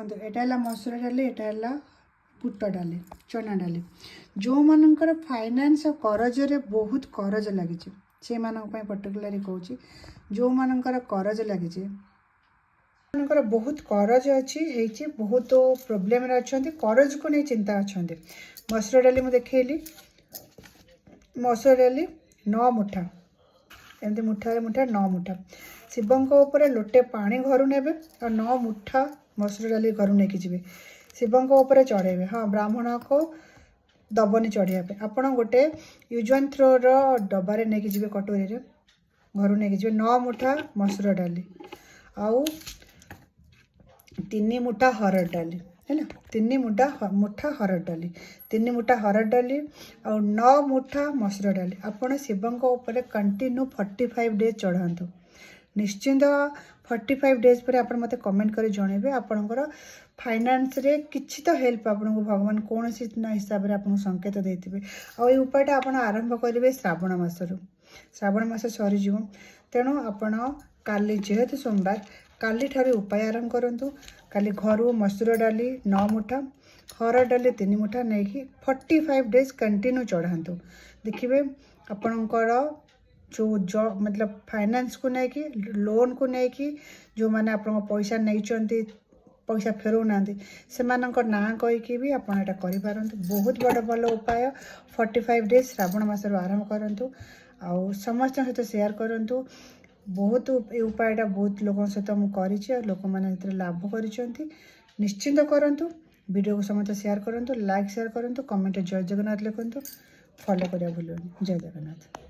ଦେଖନ୍ତୁ, ଏଇଟା ହେଲା ମସୁର ଡାଲି, ଏଇଟା ହେଲା ବୁଟ ଡାଲି, ଚଣା ଡାଲି। ଯେଉଁମାନଙ୍କର ଫାଇନାନ୍ସ କରଜରେ ବହୁତ କରଜ ଲାଗିଛି, ସେମାନଙ୍କ ପାଇଁ ପର୍ଟିକୁଲାରଲି କହୁଛି। ଯେଉଁମାନଙ୍କର କରଜ ଲାଗିଛି, ମାନଙ୍କର ବହୁତ କରଜ ଅଛି, ହେଇଛି, ବହୁତ ପ୍ରୋବ୍ଲେମରେ ଅଛନ୍ତି, କରଜକୁ ନେଇ ଚିନ୍ତା ଅଛନ୍ତି, ମସୁର ଡାଲି ମୁଁ ଦେଖେଇଲି। ମସୁର ଡାଲି 9 ମୁଠା, ଏମିତି ମୁଠାରେ ମୁଠା 9 ମୁଠା। ଶିବଙ୍କ ଉପରେ ଲୋଟେ ପାଣି ଘରୁ ନେବେ ଆଉ 9 ମୁଠା ମସୁର ଡାଲି ଘରୁ ନେଇକି ଯିବେ, ଶିବଙ୍କ ଉପରେ ଚଢ଼େଇବେ। ହଁ, ବ୍ରାହ୍ମଣକୁ ଦବନି ଚଢ଼ିବା ପାଇଁ। ଆପଣ ଗୋଟେ ୟୁଜ୍ ଆଣ୍ଡ ଥ୍ରୋର ଡବାରେ ନେଇକି ଯିବେ, କଟୋରୀରେ ଘରୁ ନେଇକି ଯିବେ। 9 ମୁଠା ମସୁର ଡାଲି ଆଉ 3 ମୁଠା ହରଡ଼ ଡାଲି ହେଲା। 3 ମୁଠା ହରଡ଼ ଡାଲି, 3 ମୁଠା ହରଡ଼ ଡାଲି ଆଉ 9 ମୁଠା ମସୁର ଡାଲି ଆପଣ ଶିବଙ୍କ ଉପରେ କଣ୍ଟିନ୍ୟୁ 45 ଡେଜ୍ ଚଢ଼ାନ୍ତୁ। ନିଶ୍ଚିନ୍ତ 45 ଡେଜ୍ ପରେ ଆପଣ ମୋତେ କମେଣ୍ଟ କରି ଜଣାଇବେ, ଆପଣଙ୍କର ଫାଇନାନ୍ସରେ କିଛି ତ ହେଲ୍ପ ଆପଣଙ୍କୁ ଭଗବାନ କୌଣସି ନା ହିସାବରେ ଆପଣଙ୍କୁ ସଂକେତ ଦେଇଥିବେ। ଆଉ ଏଇ ଉପାୟଟା ଆପଣ ଆରମ୍ଭ କରିବେ ଶ୍ରାବଣ ମାସରୁ। ଶ୍ରାବଣ ମାସ ସରିଯିବ, ତେଣୁ ଆପଣ କାଲି ଯେହେତୁ ସୋମବାର, କାଲିଠାରୁ ଉପାୟ ଆରମ୍ଭ କରନ୍ତୁ। କାଲି ଘରୁ ମସୁର ଡାଲି 9 ମୁଠା, ହରଡ଼ ଡାଲି 3 ମୁଠା ନେଇକି 45 ଡେଜ୍ କଣ୍ଟିନ୍ୟୁ ଚଢ଼ାନ୍ତୁ। ଦେଖିବେ, ଆପଣଙ୍କର ଯେଉଁ ମତଲବ ଫାଇନାନ୍ସକୁ ନେଇକି, ଲୋନ୍କୁ ନେଇକି, ଯେଉଁମାନେ ଆପଣଙ୍କ ପଇସା ନେଇଛନ୍ତି, ପଇସା ଫେରଉନାହାନ୍ତି, ସେମାନଙ୍କ ନାଁ କହିକି ବି ଆପଣ ଏଇଟା କରିପାରନ୍ତୁ। ବହୁତ ବଡ଼ ଭଲ ଉପାୟ। 45 ଡେଜ୍ ଶ୍ରାବଣ ମାସରୁ ଆରମ୍ଭ କରନ୍ତୁ ଆଉ ସମସ୍ତଙ୍କ ସହିତ ସେୟାର କରନ୍ତୁ। ବହୁତ ଏ ଉପାୟଟା ବହୁତ ଲୋକଙ୍କ ସହିତ ମୁଁ କରିଛି ଆଉ ଲୋକମାନେ ଏଥିରେ ଲାଭ କରିଛନ୍ତି। ନିଶ୍ଚିନ୍ତ କରନ୍ତୁ। ଭିଡ଼ିଓକୁ ସମସ୍ତେ ସେୟାର କରନ୍ତୁ, ଲାଇକ୍ ସେୟାର କରନ୍ତୁ, କମେଣ୍ଟରେ ଜୟ ଜଗନ୍ନାଥ ଲେଖନ୍ତୁ, ଫଲୋ କରିବା ଭୁଲିବେନି। ଜୟ ଜଗନ୍ନାଥ।